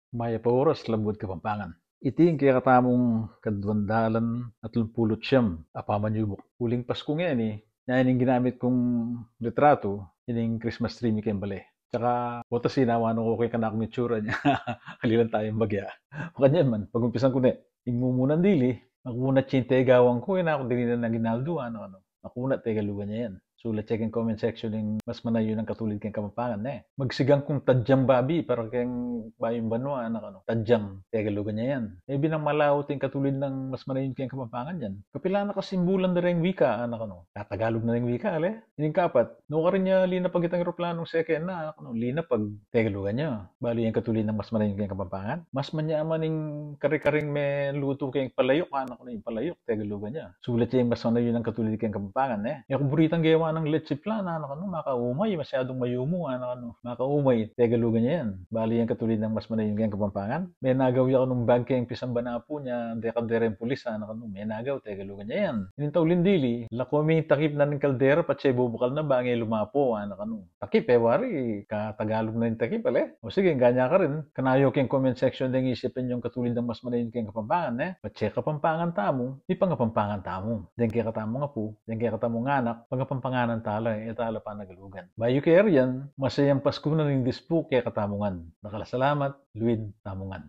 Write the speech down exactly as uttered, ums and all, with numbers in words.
Mayap a oras, Labuad Kapampangan. Iti ing kekatamung kaduang dalan at lumpulu't siyam a pamanyubuk. Uling Pasku ngeni, nya ining ginamit kung litratu, ining Christmas tree mi keng bale. Tsaka, botas inawa no ko keng kanaku ing itsura nya. Ali lang tayung bagya. Makanyan man, pagumpisan ku ne. Ing mumunan dili, makunat ya ing tegawan ku, e na ku dili na aginaldo, anak, anu. Makunat, Tegalugan ya yan. Sulat ye keng comment section ing mas manayun a katulid keng Kapampangan, ne. Magsigang kung tadyang babi para keng bayung banua, anak, anu. Tadyang, Tegalugan ya yan. E binang malaut ing katulid nang mas manayun keng Kapampangan yan. Kapilan na kasimbulan da reng wika, anak, anu. Tatagalug na reng wika, ale? Ining kapat, nukarin ya linapag itang eroplanung seken na, anak, anu. Linapag, Tegalugan ya. Balu ya ing katulid nang mas manayun keng Kapampangan. Mas manyaman ing kare-kareng melutu keng palayuk, anak, anu. Ing palayuk, Tegalugan ya. Sulat ye ing mas manayun a katulid keng Kapampangan, ne. E ku buritang gewa nang leche flan, anak, anu. Makaumay, masyadung mayumu, anak, anu. Makaumay, Tegalugan ya yan. Balu ya ing katulid nang mas manayun keng Kapampangan. Menagaw ya kanung bag keng pisamban apu nya, deka-deka reng pulis, anak, anu. Menagaw, Tegalugan ya yan. Ining tauling dili, lako me ing takip na ning kaldera, patse bubukal na bang e lumapo, anak, anu. Takip, e wari, katagalug na ing takip, ale? O sige, ngana karin, kanayu keng comment section deng isip ninyung katulid nang mas manayun keng Kapampangan, ne. Patse Kapampangan tamu, mipangapampangan tamu. Deng kekatamung apu, deng kekatamung anak, pangapampanganan tala, e tala panagalugan. Bayu kayarian, masayang Pasku na ning dispu kekatamu ngan. Dakal a salamat, luid tamu ngan.